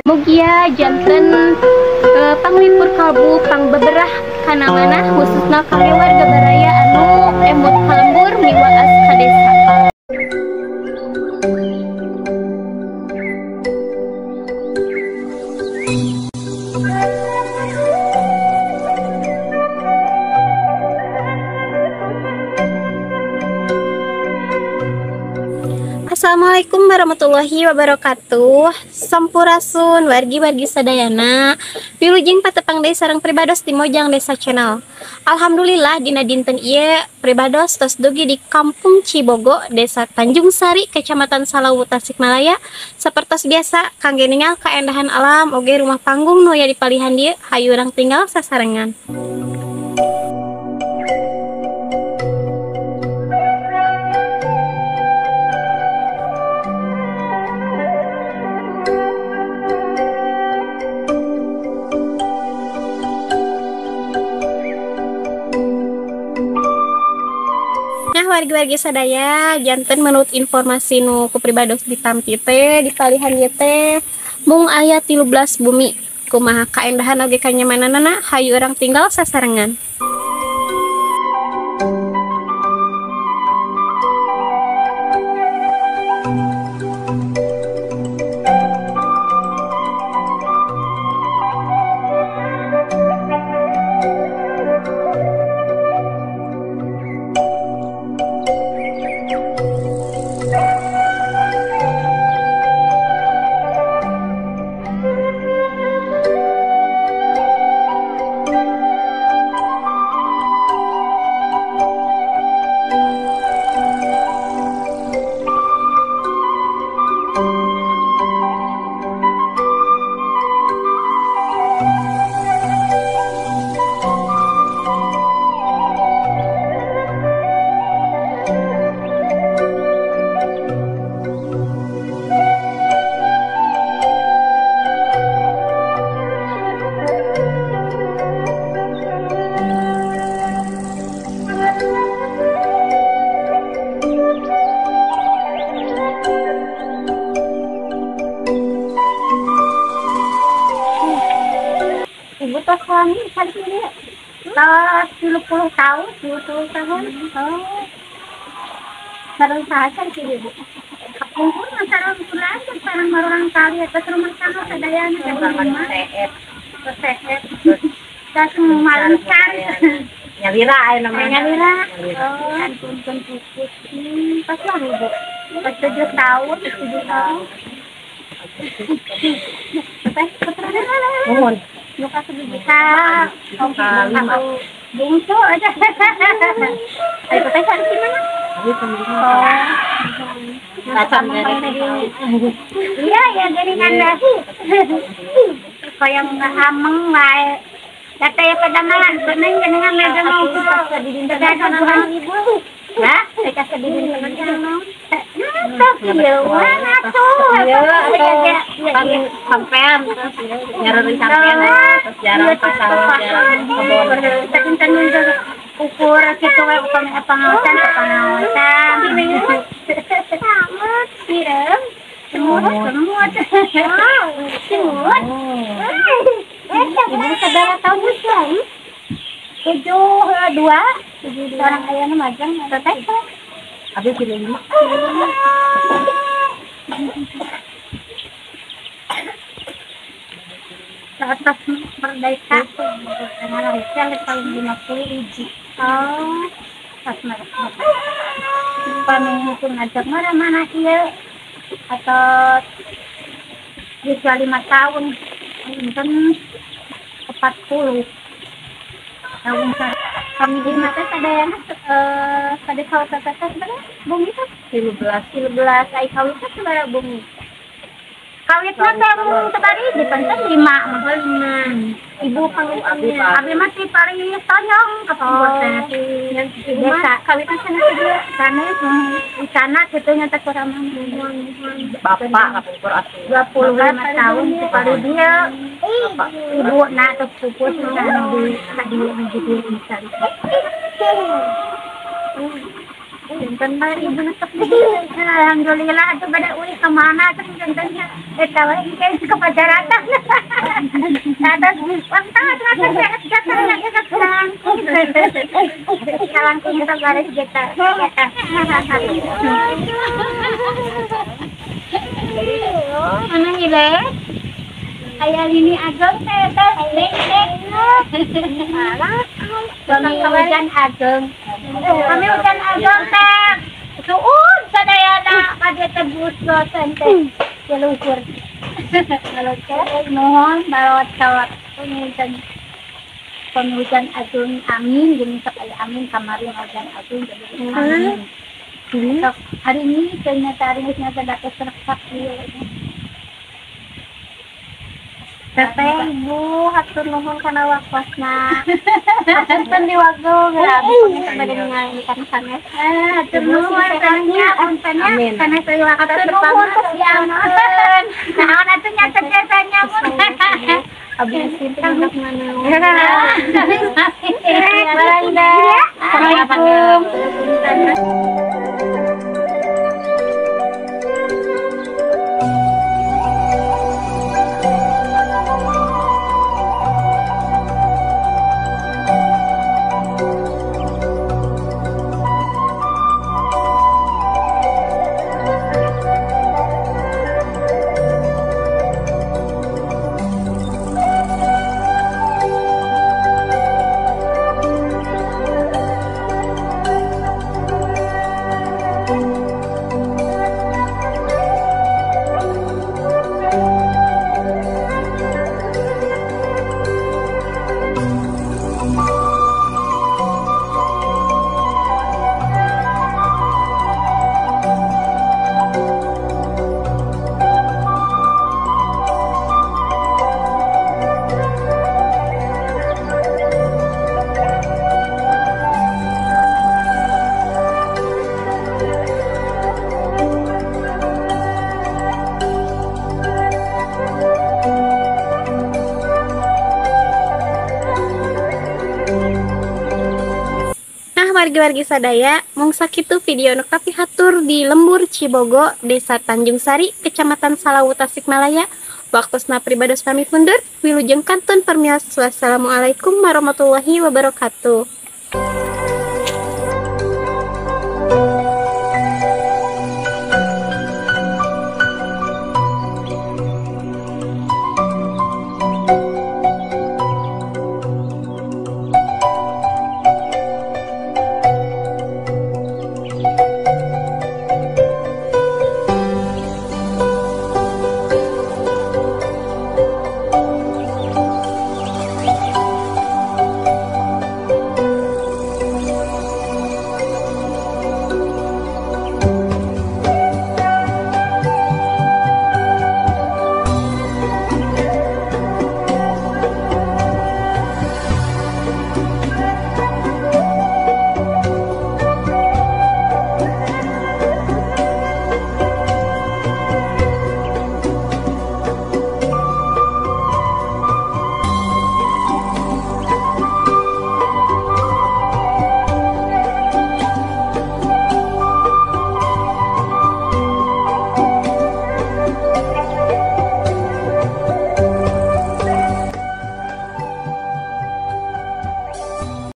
Mugia janten panglipur kalbu pangbeberah kana manah khususna kangge warga baraya anu emut ka lembur miwaas ka desa. Assalamualaikum warahmatullahi wabarakatuh. Sampurasun wargi-wargi sadayana. Wilujeng patepang deui sareng pribados di Mojang Desa Channel. Alhamdulillah dina dinten ieu pribados tos dugi di Kampung Cibogo, Desa Tanjung Sari, Kecamatan Salawu, Tasikmalaya. Sapertos biasa kangge ningal kaendahan alam oge rumah panggung nu aya di palihan dieu, hayu urang tinggal sasarengan. Wargi-wargi sadaya janten menurut informasi nu ku pribados ditampi teh di palihan ieu teh mung aya 13 bumi. Kumaha kaendahan oge kanyamananana, hayu urang tinggal sasarengan. Ibu tos suami kali ini tos 30 tahun, 20 tahun. Oh. Sareng saha sih Ibu? Kumpul sareng bulan, sareng marurang kali atas rumah tangga sadayana rumah. Sehat. Tas malam cari. Nyalira aya namanya. Nyalira. Oh, punten pupus. Pas lah Ibu. Pas 7 tahun, 7 tahun. Teh Mohon. Muka sebiji ka bungsu aja. Ayo teh cari di mana? Iya ya geringan lagi. Kaya ngameng wae. Kata ya pedamalan seneng jenengan mau pedagang ibu. Hah? Saya sedih teman. Sampean nyareri sampean terus jarang pasar jarang kebon. Ukur kitu we upami pangaosan pangaosan. Sireum, semut, semut. Semut. Ibu sabaraha tahun usia? 72. Seorang ayahna majeng teteh. Abi pilih. Atas merdeka Malaysia tahun 50 hiji. Oh, pas merdeka. Pami hukum ngajak mana-mana ieu atau 25 tahun, punten 40 tahun. Kami di mata sadayana pada kawat teh sebenarnya bumi teh 13 ai kawit teh sabaraha bumi? Kawit mah teh mung tebari di panten 5 mah 5. Ibu kawit abi mah ti paling tonyong ka pungkur teh. Desa kawit teh sanes dieu sanes di sana kitu nya teh kurang bapak ka pungkur atuh 25 tahun ti paling dieu. Ibu na tos pupus di dieu di misal. Janten mah ibu netep di. Alhamdulillah atuh bada uih ka mana atuh jantennya. Eta we engke ke pajaratan. Atas wantah atas jatuh lagi ke kalangkung. Kalangkung kita garis jeta. Mana ngile? Ayah ini ageng teh teh lengkek. Kami hujan ageng. Kami hujan ageng teh. Suun sadayana kade tebus goten teh. Jeluhur. Kalau nuhun balawat sawat penghujan agung amin gini sok aya amin kamari hujan agung jadi amin. Sok hari ini ternyata hari ini ternyata serak ieu. Teteh Ibu hatur nuhun kana waktosna. Hapunten di waktu grabe bade ningali kana sanes. Hatur nuhun sarengnya puntennya kana hatur nuhun diampun. Naon atuh nya teh mun. Abdi simpen mana. Assalamualaikum. Wargi-wargi sadaya, mung sakitu video nu kapihatur di Lembur Cibogo, Desa Tanjung Sari, Kecamatan Salawu, Tasikmalaya. Waktosna pribados pamit mundur, wilujeng kantun permios. Wassalamualaikum warahmatullahi wabarakatuh.